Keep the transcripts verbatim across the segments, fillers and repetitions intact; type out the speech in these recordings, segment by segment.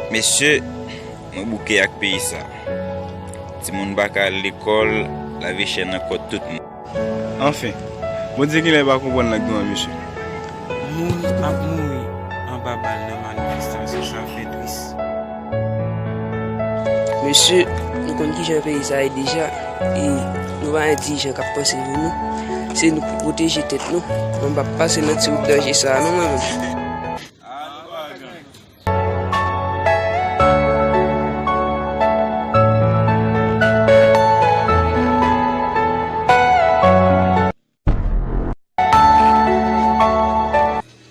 Mesye, mwen bouke ak peyi sa. Timoun pa ka al lekòl, lavi chè nan kò tout moun. Anfen, Bondye genlè pa konprann lang nou an, mesye. Moun ap mouri anba bal nan manifestasyon, sa fè tris. Mesye, nou konn kijan peyi sa ye deja, e nou pa gen dirijan k ap panse pou nou. Se nou pou pwoteje tèt nou. Mwen p ap pase nan ti wout danje sa a non, mwen menm.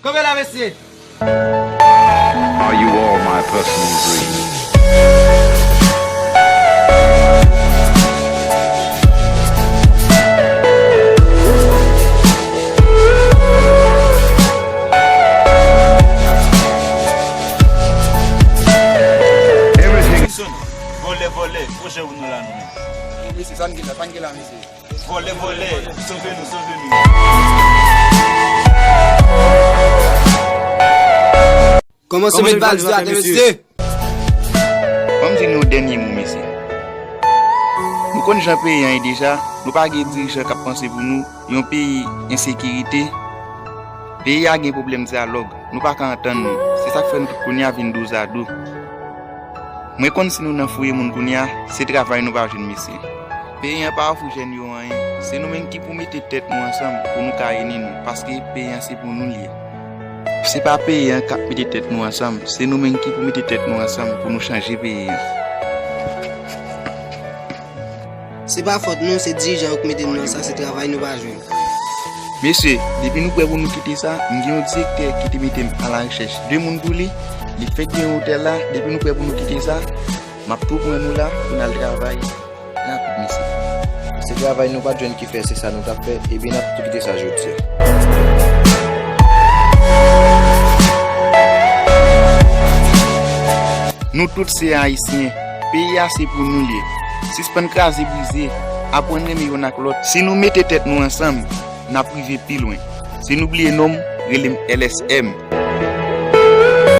Kanpe la, mesye! Are you all my personal dreams? Everything. Vòlè, vòlè, pwoche pou nou la, nou menm. Mesye, sa n gen la, sa n gen la, mesye. Vòlè, vòlè, sove nou, sove nou. Kòmanse met bal sou atè, mesye. Ban m di nou dènye mo, mesye. Nou konn jan peyi an ye deja, nou pa gen dirijan k ap panse pou nou, yon peyi ensekirite. Peyi a gen pwoblèm dyalòg, nou pa ka antann nou. Se sa k fè nou tout kounye a vin dozado. Mwen konn si nou nan fouye moun kounye a, se travay nou pa jwenn, mesye. Peyi an pa ofri jèn yo anyen. Se nou menm ki pou mete tèt nou ansanm pou nou ka ini nou, paske peyi an se pou nou l ye. Se pa peyi an k ap mete tèt nou ansanm, se nou menm ki pou mete tèt nou ansanm pou nou chanje peyi an. Se pa fòt nou, se dirijan yo k mete nou nan sa, se travay nou pa jwenn. Mesye, depi nou prè pou nou kite sa, m gen yon direktè ki te mete m alarechèch de moun pou li, li fenk gen otèl la, depi nou prè pou nou kite sa, m ap tou pran nou la pou n al travay rapid, mesye. Se travay nou pa t jwenn ki fè se sa nou t ap fè, ebyen n ap tou kite sa jodi a. Nou tout se Ayisyen. Peyi a se pou nou l ye. Sispann kraze brize. Aprann renmen youn ak lòt. Si nou mete tèt nou ansanm, n ap rive pi lwen. Si nou bliye non m, rele m L S M.